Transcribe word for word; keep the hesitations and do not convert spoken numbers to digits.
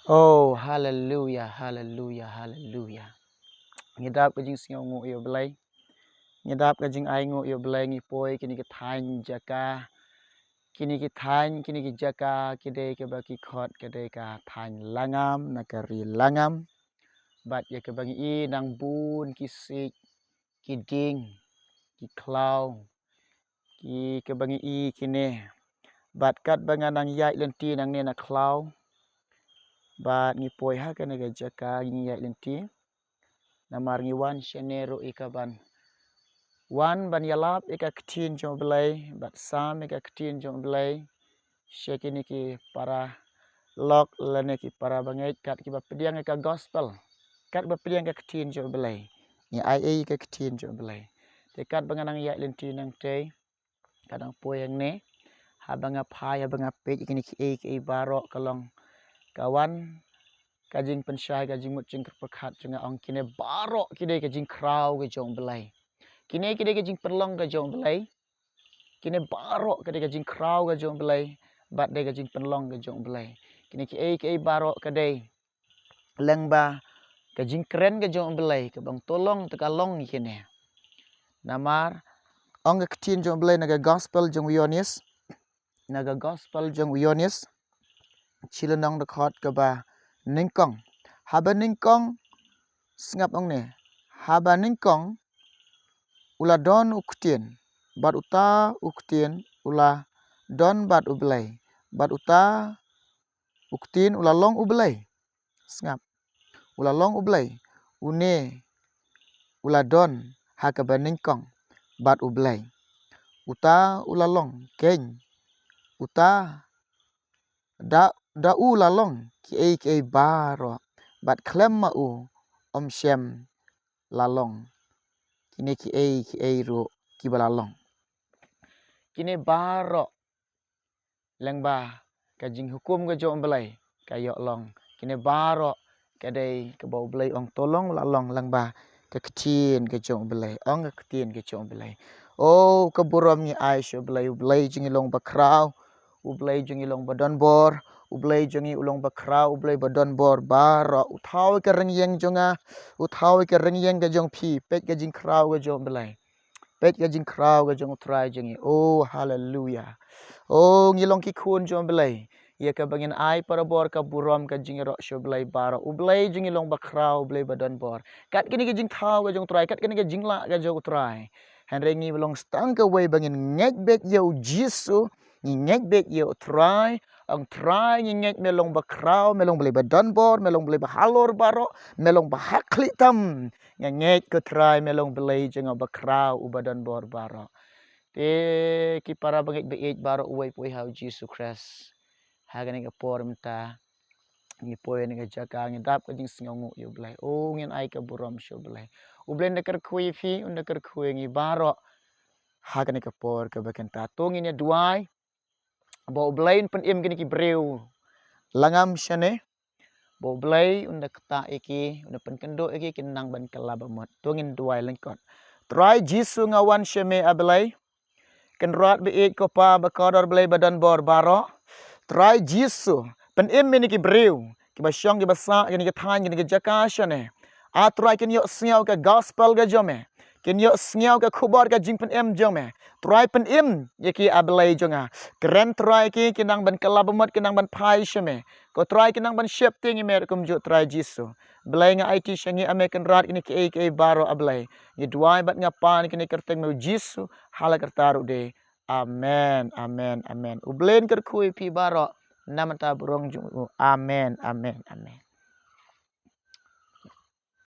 Oh, haleluya, haleluya, haleluya. Ngi dap ka jingsngewnguh ïa U Blei. Ngi dap ka jingainguh ïa U Blei, ngi poi kine ki thaiñ jaka. Kine ki thaiñ, kine ki jaka, ki dei kaba ki khot, ka dei ka thaiñ Langam, na ka ri Langam. Bad ïa kaba ngi i nang bun ki siej, ki dieng, ki khlaw, ki kaba ngi i kine. Bad katba nga nang ïaid lynti nangne na khlaw. Bad ngi poi ha kane ka jaka ngi ïaid lynti. Namar ngi wan shane ruh ïa kaban wan ban ïalap ïa ka ktien jong U Blei, bad sam ïa ka ktien jong U Blei. Sha kine ki para lok lane ki para bangeit kat kiba pdiang ïa ka gospel. Kat ba pdiang ka ktien jong U Blei. Ngi ai ei ïa ka ktien jong U Blei. Te katba nga nang ïaid lynti nangtei. Ka dang poi hangne. Haba nga phai, haba nga peit ïa kine kiei kiei baroh ka long. Ka wan, ka jingpynshai, ka jingmut jingpyrkhat jong nga ong kine baroh ki dei ka jingkhraw ka jong U Blei. Kine ki dei ka jingpynlong ka jong U Blei. Kine baroh ka dei ka jingkhraw ka jong U Blei. Bad dei ka jingpynlong ka jong U Blei. Kine kiei kiei baroh ka dei lyngba ka jingkren ka jong U Blei, kaba ong to long te ka long ïa kine. Namar ong ka ktien jong U Blei na ka gospel jong u Ïoannis, na ka gospel jong u Ïoannis, shi lynnong dkhot kaba nyngkong. Haba nyngkong, sngap hangne. Haba nyngkong u la don u ktien, bad uta u ktien u la don bad U Blei, bad uta u ktien u la long U Blei. Sngap. U la long U Blei. Une u la don ha kaba nyngkong bad U Blei. Uta u la long keiñ. Uta da, da u la long kiei kiei baroh. Bad khlem ma u ym shym la long kine kiei kiei ruh kiba la long. Kine baroh lyngba ka jinghukum ka jong U Blei ka ïoh long. Kine baroh ka dei kaba U Blei ong to long la long lyngba ka ktien ka jong U Blei, ong ka ktien ka jong U Blei. Oh, ka burom ngi ai sha U Blei, U Blei jong ngi long bakhraw, U Blei jong ngi long badonbor, U Blei jong ngi u long bakhraw, U Blei badonbor baroh. U thaw ïa ka ryngïeng jong nga, u thaw ïa ka ryngïeng ka jong phi, peit ka jingkhraw ka jong U Blei. Peit ka jingkhraw ka jong U Trai jong ngi. Oh, haleluya. Oh, ngi long ki khun jong U Blei. Ïa kaba ngin ai parabor ka burom ka jingïaroh sha U Blei baroh. U Blei jong ngi long bakhraw, U Blei badonbor. Kat kane ka jingthaw ka jong U Trai, kat kane ka jinglah ka jong U Trai. Hynrei ngi long tang kawei ba ngin ngeit beit ïa U Jisu, ngi ngeit beit ïa U Trai, ong Trai ngi ngeit me long bakhraw, me long Blei badonbor, me long Blei bahalor baroh, me long bahakhlieh tam. Nga ngeit ko Trai me long Blei jong nga bakhraw uba donbor baroh. Te ki para bangeit baieit baroh uwei pa uwei ha U Jisu Khrist. Ha kane ka por mynta ngi poi ha kane ka jaka ngi dap ka jingsngewnguh ïa U Blei. O ngin ai ka burom sha U Blei. U Blei un da kyrkhu ïa phi, un da kyrkhu ïa ngi baroh. Ha kane ka por kaba kynta to ngin ïa duwai. Ba U Blei un pynim kine ki briew Langam shane. Ba U Blei un da ktah ïa ki, un da pynkynduh ïa ki, kin nang ban kylla bamut. To ngin duwai lyngkot. Trai Jisu nga wan sha me A Blei. Kynrad baieit ko Pa bakordor Blei badonbor baroh. Trai Jisu, pynim ïa kine ki briew kiba shong kiba sah kine ki thaiñ kine ki jaka shane. A Trai kin ïohsngew ka gospel ka jong me. Kin ïohsngew ka khubor ka jingpynim jong me. Trai pynim ïa ki A Blei jong nga. Kren Trai ki kin nang ban kylla bamut kin nang ban phai sha me. Ko Trai kin nang ban sheptieng ïa me ruh kumjuh Trai Jisu. Blei nga aiti sha ngi A Me Kynrad kine kiei kiei baroh A Blei. Ngi duwai bad nga pan kine kyrteng me U Jisu ha la karta ruh de. Amen, amen, amen. U Blei un kyrkhu ïa phi baroh. Namar ka burom jong u. Amen, amen, amen.